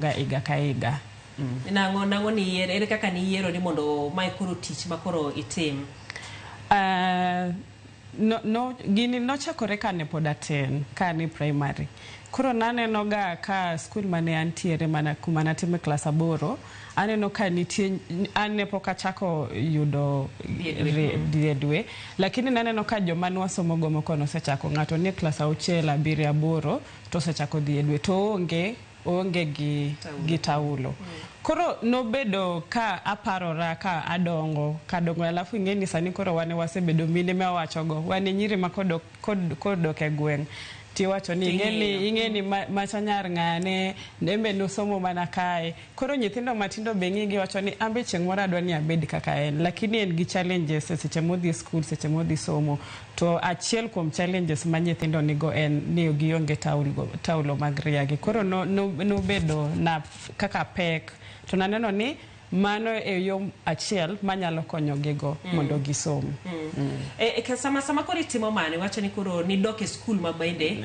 Ga higa ka higa. Nang'o nang'o ni yier ere kaka ni yiero ni mondo mae koro tich ma koro itim? No, no, gini nochakore kane pod atin, kane primary. Koro naneno ga ka skul mane antiere mana kuma natime klas 8, aneno ka nitie, an ne pok achako yudo dhi e dwe, lakini naneno ka joma nwasomo go moko nosechako, ng'ato nie klas 6, 7, 8 to osechako dhi e dwe, to oonge oonge gi taulo. Koro nobedo ka aparora ka adongo, kadongo alafu ing'e ni sani koro wan wasebedo mine mawachogo, wan e nyiri ma kodok e gweng' tiwacho ni ing'e ni macha nyar ng'ane, embe nosomo mana kae. Koro nyithindo matindo be ng'i giwacho ni ambe chieng' moro adwa ni abed kaka en, lakini en gi challenges e seche modhi skul, seche modhi somo. To achiel kuom challenges ma nyithindo nigo en ni gionge taulo mag riagi. Koro nobedo na kaka pek, to naneno ni mano e yo achiel manyalo konyo gigo mondo gisom. E, sama koro itimo mano, iwacho ni koro nidok e skul ma bende